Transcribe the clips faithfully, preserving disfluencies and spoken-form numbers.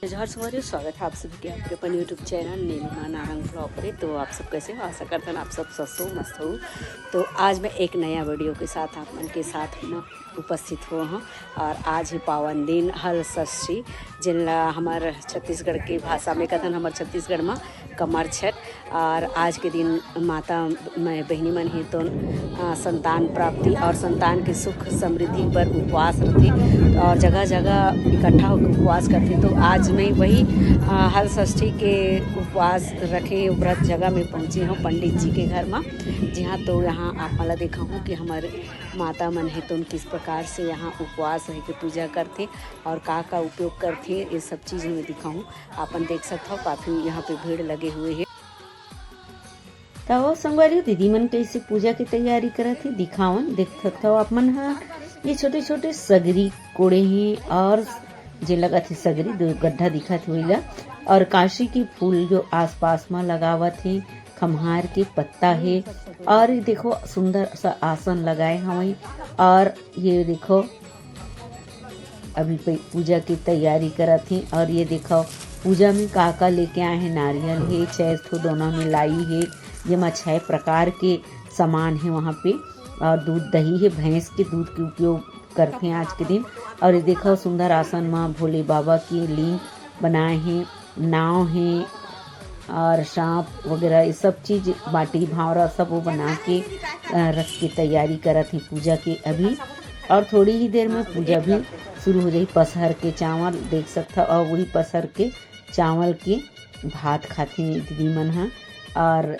जोहार संगवारी हो, स्वागत है आप सभी के आपके अपन YouTube channel Nilima Narang blog पे। तो आप सब कैसे हो? आशा करता हूँ आप सब स्वस्थ हो, मस्त हो। तो आज मैं एक नया वीडियो के साथ आप मन के साथ में उपस्थित हुआ हूँ। और आज ही पावन दिन हल षष्ठी, जिनला हमर छत्तीसगढ़ की भाषा में कथन, हमर छत्तीसगढ़ में कमर छठ। और आज के दिन माता म-, बहिनी मन हे तो, आ, संतान प्राप्ति और संतान के सुख समृद्धि पर उपवास रथे और जगह जगह इकट्ठा होकर उपवास करथे। तो आज मैं वही, आ, हल षष्ठी के उपवास रखे व्रत जगह में पहुँचे हूँ पंडित जी के घर में, जी हाँ। तो यहाँ आप मन ला देखा हूँ कि हमर माता मन हे तो किस प्रकार से यहाँ उपवास रह के पूजा करथे और का का उपयोग करथे, ये सब चीज मैं दिखाऊँ। आपन देख सकत हव, काफी यहाँ पे भीड़ लगे हुए हे। त ओ संगवारी हो, दीदी मन कैसे पूजा के तैयारी करत हे, दिखावन। देख सकत हव आप मन ह, ये छोटे-छोटे सगरी कोड़े हे और जे लगत हे सगरी दो गड्ढा दिखत हे ओइला। और काशी के फूल जो आसपास म लगावत हे, खम्हार के पत्ता हे। और ये देखो, सुंदर सा आसन लगाए हवय और ये देखो, अभी पे-, पूजा की तैयारी करत हे। और ये देखो, पूजा में का का लेके आए हे, नारियल हे, छह ठो दोना में लाई हे, जेमा छह प्रकार के सामान हे वहाँ पे। और दूध दही हे, भैंस के दूध के उपयोग करथे आज के दिन। और ये देखो, सुंदर आसन म भोले बाबा की लिंग बनाए हे, नाव हे और सांप वगैरह, ये सब चीज, बाटी भांवरा सब वो बना के, अ, रख के तैयारी करत हे पूजा के अभी। और थोड़ी ही देर में पूजा भी शुरू हो जाही। पसहर के चावल देख सकत हव, और वही पसहर के चावल के भात खाथे दीदी मन ह। और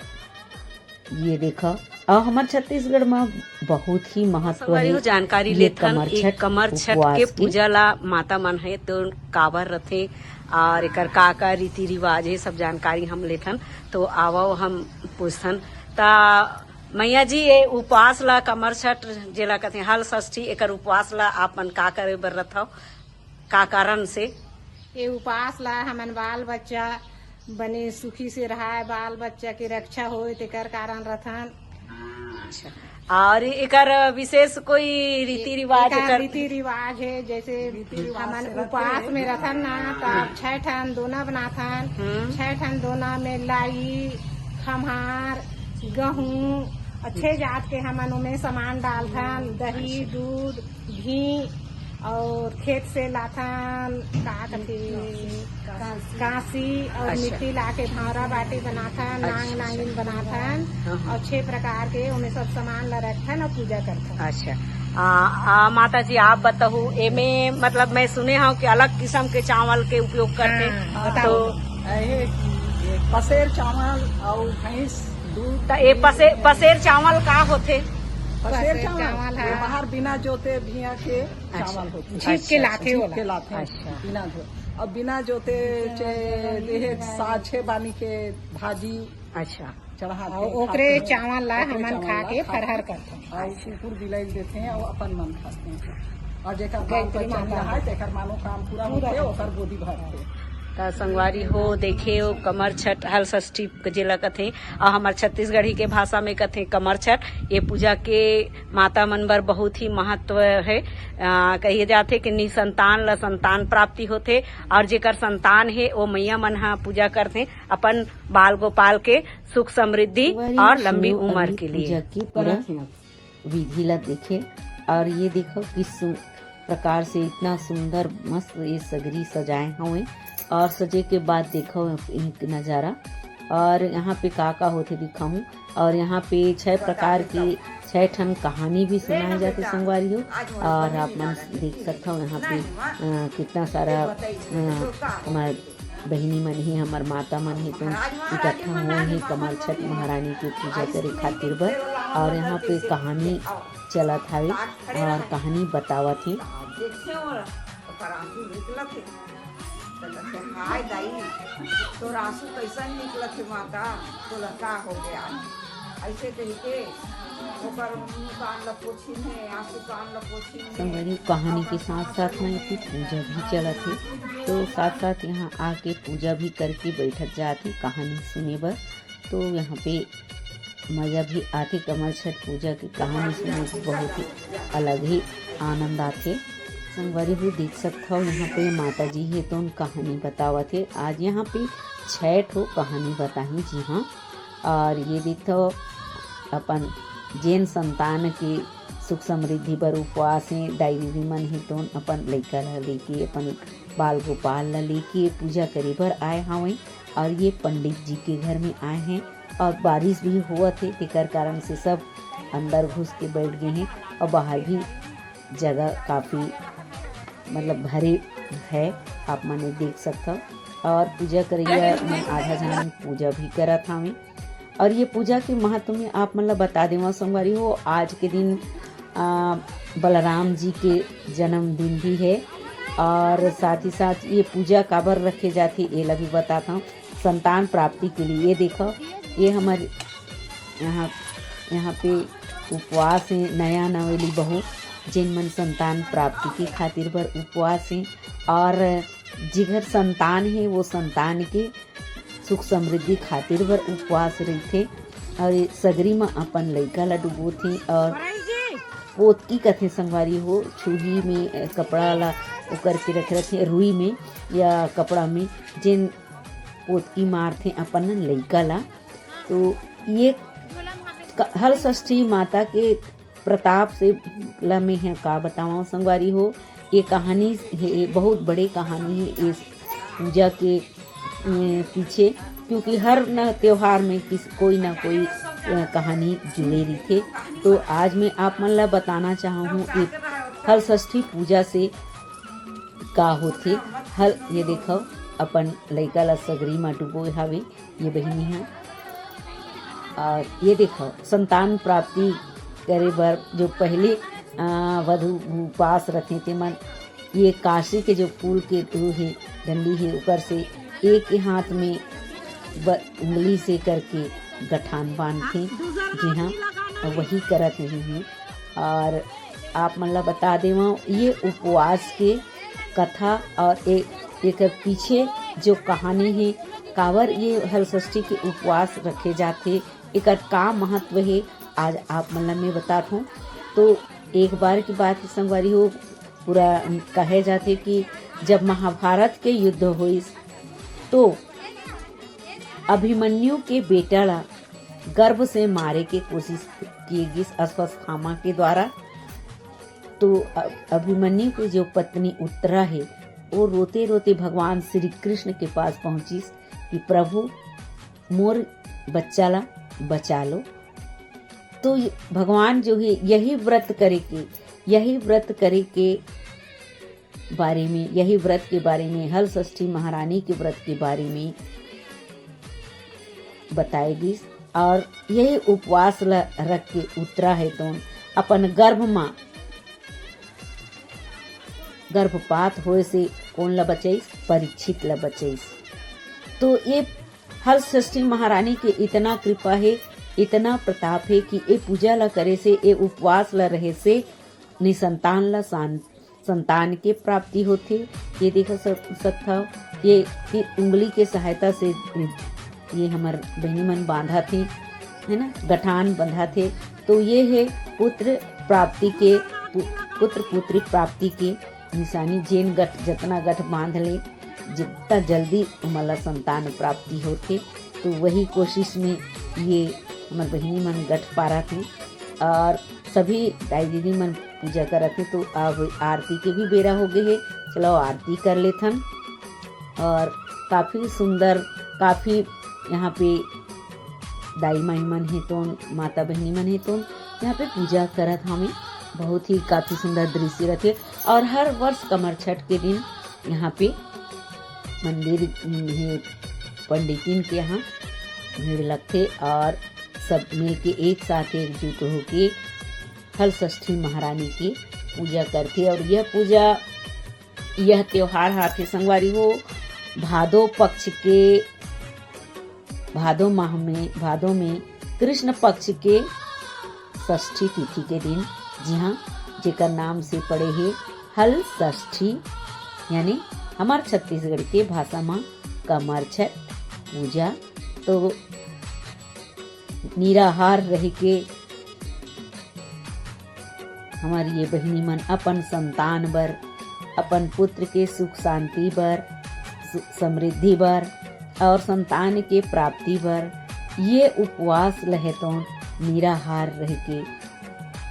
ये देखा, और हमर छत्तीसगढ़ म बहुत ही महत्व संगवारी हे हो, जानकारी ये लेथन, कमर एक छठ कमर छठ उपवास के के। पूजा ला माता मन हे तो काबर रथे और एकर का का रीति रिवाज हे, सब जानकारी हम लेथन। तो आवव हम पूछथन। त मैया जी, ये उपवास ला, कमर छठ जेला कथे हल षष्ठी, एकर उपवास ला आप मन का करे बर रथव, का कारण से? ये उपास ला हमन बाल बच्चा बने सुखी से रहाय, बाल बच्चा के रक्षा होय, तेकर कारण रथन। अच्छा, और एकर विशेष कोई रीति रिवाज? एकर एकर रीति रिवाज हे, जैसे रीति रिवाज हमन से रथे। उपास में रथन ना, त छह ठन दोना बनाथन। हम्म। छह ठन दोना में लाई, खम्हार, गहूं, अच्छे जात के हमन ओमे सामान डालथन, दही, अच्छा। दूध, घी और खेत से लाथन, का कथे, कांसी। कांसी और अच्छा। मिट्टी लाके भांवरा बाटी बनाथन, अच्छा, नांग अच्छा। नांगिन बनाथन हाँ, हाँ। और छह प्रकार के ओमे सब सामान ला रखथन और पूजा करथन। अच्छा। आ, आ, माता जी, आप बताहू, एमे मतलब मैं सुने हूँ कि अलग किस्म के चावल के उपयोग करथे। हाँ, तो बताओ। ये पसेर चावल और भैंस दूध। त ये पसे-, पसेर चावल का होथे? पसेर पसेर चावल, चावल, ये हाँ। बाहर बिना जोते भिया के अच्छा। चावल होथे। छीट के अच्छा, लाथे छीट ओला। के लाथे, अच्छा। बिना जो-, अब बिना जोते चे-, देहे साछे बानी के भाजी अच्छा। चढ़ाथे, और ओकरे खाथे। चावल ला ओकरे हमन चावल खा ला के खा फरहर के करथन। और कुकुर बिलाई देथे और अपन मन खाथे। और जेकर बाल गायत्री बच्चा माता। है, तेकर मानो काम पूरा पूरा होथे, होथे। ओकर गोदी भरथे। त संगवारी हो, देखे हो, कमर छठ हल षष्ठी जेला कथे, और हमर छत्तीसगढ़ी के भाषा में कथे कमर छठ। ये पूजा के माता मन बर बहुत ही महत्व है। आ, कहे जाथे कि निसंतान ल संतान प्राप्ति होथे, और जेकर संतान हे, वो मैया मन ह पूजा करथे अपन बाल गोपाल के सुख समृद्धि संगवारी और हो, लंबी उमर अभी के लिए। पूजा की पूरा विधि ला देखे। और ये देखो किस सु-, प्रकार से इतना सुंदर मस्त ये सगरी सजाए हवे और सजे के बाद देखो एक नजारा। और यहाँ पे का का होथे दिखाऊं। और यहाँ पे छह प्रकार की छह ठन कहानी भी सुनाए जाथे संगवारी हो। और आप मन देख सकत हो यहाँ पे, अ, कितना सारा, अ, हमारे बहिनी मन हे, हमर माता मन हे, तो इकट्ठा हुए हे कमर छठ महारानी के पूजा करे खातिर बर। और यहाँ पे कहानी चलत हवे और कहानी बतावत हे। देखे ओला, ओकर आंसू निकलत हे। त कहथे, "हाय दाई, तोर आंसू कैसन निकलत हे माता? तोला का हो गया?" ऐसे कह के ओकर मुंह कान ल पोछिन हे, आंसू कान ल पोछिन हे। संगवारी, कहानी के साथ-साथ में एती पूजा भी चलत हे, तो साथ-साथ यहाँ आके पूजा भी करके बैठत जात हे कहानी सुने बर। तो यहाँ पे मजा भी आथे। कमर छठ पूजा के कहानी सुने के बहुत ही अलग ही आनंद आथे। संगवारी हो, देख सकथव, यहाँ पे माता जी हे तो कहानी बतावत हे। आज यहाँ पे छह ठो कहानी बताही जी हाँ। और ये देखथव, अपन जेन संतान के सुख समृद्धि बर उपवास हे, दाई दीदी मन हे तो अपन लइका ला लेके, अपन बाल गोपाल ला लेके पूजा करे बर आए हावय। और ये पंडित जी के घर में आए हैं और बारिश भी होवत हे, तेकर कारण से सब अंदर घुस के बैठ गए हैं और बाहर भी जगह काफ़ी, मतलब, भरे है, आप मन देख सकथव। और पूजा करइया मन आधा झन पूजा भी करत हावे। और ये पूजा के महत्व में आप मन ला बता देवं संगवारी हो, आज के दिन आ, बलराम जी के जन्मदिन भी है। और साथ ही साथ ये पूजा काबर रखे जाथे, एला भी बताता हूँ, संतान प्राप्ति के लिए। ये देखो, ये हमर यहाँ, यहाँ पे उपवास है, नया नवेली बहू, जिन मन संतान प्राप्ति के खातिर बर उपवास है। और जिगर संतान है, वो संतान के सुख समृद्धि खातिर बर उपवास रहिथे। और ये सगरी म अपन लइका ला डुबोथे और पोतकी कथे संगवारी हो, छुही में, अ, कपड़ा ला ओकर के रखे रथे, रुई में या कपड़ा में, जेन पोतकी मारथे अपन लइका ला। तो ये क-, हल षष्ठी माता के प्रताप से ला मैं ह का बतावं संगवारी हो, ये कहानी हे, बहुत बड़े कहानी हे इस पूजा के, अ, पीछे, क्योंकि हर न त्योहार में किस, कोई ना कोई, अ, कहानी जुड़े रहिथे। तो आज मैं आप मन ला बताना चाहूँ, ये हल षष्ठी पूजा से का होथे। हल, ये देखो, अपन लइका ला सगरी मा डुबोय हावे ये बहिनी ह। और ये देखो, संतान प्राप्ति करे बर जो पहले, आ, वधु उपास रखे, ते मन ये काशी के जो फूल के वो हे, डंडी हे, ऊपर से एक ही हाथ में ब-, उंगली से करके गठान बांधथे। जी हाँ, वही करत रही हूँ। और आप मन ला बता देवं, ये उपवास के कथा और ए-, एकर पीछे जो कहानी हे, काबर ये हल षष्ठी के उपवास रखे जाथे, एकर का महत्व हे, आज आप मन ला मैं बतात हूँ। तो एक बार की बात हे संगवारी हो, पूरा कहे जाथे कि जब महाभारत के युद्ध होइस, तो अभिमन्यु के बेटा ला गर्भ से मारे के कोशिश किए गिस अश्वत्थामा के द्वारा। तो अ-, अभिमन्यु के जो पत्नी उत्तरा हे, वो रोते रोते भगवान श्री कृष्ण के पास पहुंचिस कि प्रभु, मोर बच्चा ला बचा लो। तो ये भगवान जो हे, यही व्रत करे के, यही व्रत करे के बारे में, यही व्रत के बारे में, हल षष्ठी महारानी के व्रत के बारे में बताए गिस। और यही उपवास ला रख के उत्तरा हे तो अपन गर्भ मा, गर्भपात होए से कोन ला बचइस? परीक्षित ला बचइस। तो ये हल षष्ठी महारानी के इतना कृपा हे, इतना प्रताप हे कि ए पूजा ला करे से, ए उपवास ला रहे से निसंतान ला शान-, संतान के प्राप्ति होथे। ये देख सक-, सकथव, ये कि उंगली के सहायता से ये हमर बहिनी मन बांधत हे, है ना, गठान बंधात हे। तो ये हे पुत्र प्राप्ति के, पु-, पुत्र पुत्री प्राप्ति के निशानी। जेन गठ, जतना गठ बांध ले, जितना जल्दी ओमन ला संतान प्राप्ति होथे। तो वही कोशिश में ये हमर बहिनी मन गठ पारत हे और सभी दाई दीदी मन पूजा करत हे। तो अब आरती के भी बेरा हो गए हे, चलो आरती कर लेथन। और काफ़ी सुंदर, काफ़ी यहाँ पे दाई माई मन हे तो, माता बहिनी मन हे तो यहाँ पे पूजा करत हवे। बहुत ही काफ़ी सुंदर दृश्य रथे। और हर वर्ष कमर छठ के दिन यहाँ पे मंदिर में पंडितिन के यहाँ भीड़ लगथे और सब मिलके एक साथ एकजुट होके हल षष्ठी महारानी की पूजा करथे। और यह पूजा, यह त्योहार आथे संगवारी हो, भादो पक्ष के, भादो माह में, भादो में कृष्ण पक्ष के षष्ठी तिथि के दिन, जी हाँ, जेकर नाम से पड़े हे हल षष्ठी, यानी हमार छत्तीसगढ़ के भाषा मा कमर छठ पूजा। तो निराहार रह के हमार ये बहिनी मन अपन संतान बर अपन पुत्र के सुख शांति बर, सु-, समृद्धि बर और संतान के प्राप्ति बर ये उपवास ल हे तोन निराहार रह के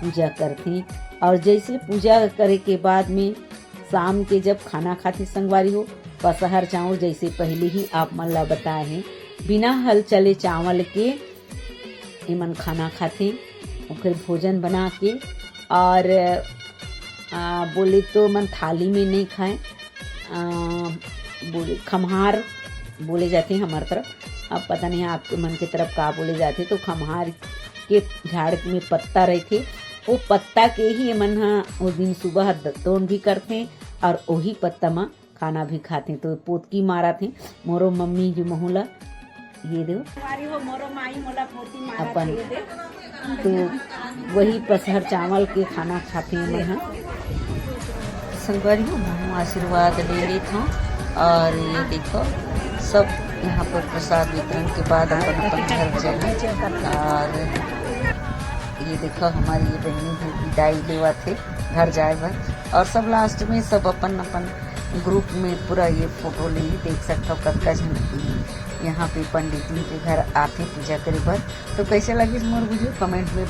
पूजा करथे। और जैसे पूजा करे के बाद में शाम के जब खाना खाथे संगवारी हो, पसहर चाउर जैसे पहले ही आप मन ला बताए हैं, बिना हल चले चावल के एमन खाना खाथे, ओकर भोजन बना के। और आ, बोले तो मन थाली में नहीं खाए, आ, बोले खम्हार बोले जाथे हमर तरफ। अब पता नहीं आपके मन के तरफ का बोले जाथे। तो खम्हार के झाड़ में पत्ता रहथे, वो पत्ता के ही एमन ह उस दिन सुबह द-, तोन भी करथे और वही पत्ता म खाना भी खाथे। तो पोतकी मारत हे मोरो मम्मी जो महूला, ये दो। संगवारी हो, मोरो माई मोला पोती मारत अपन हे, ये दे। तो वही पसहर चावल के खाना खाथे एमन ह। संगवारी हो, महूँ आशीर्वाद ले लेत हूँ। और ये देखो, सब यहाँ पर प्रसाद वितरण के बाद अपन अपन घर चले। और ये देखो, हमारी ये बहनी भी विदाई लेवत हे घर जाए बर। और सब लास्ट में सब अपन अपन ग्रुप में पूरा ये फोटो ले ही देख सकता हो, कतका झन यहाँ पे पंडित जी के घर आथे पूजा करे बर। तो कैसे लगिस मोर वीडियो, कमेंट में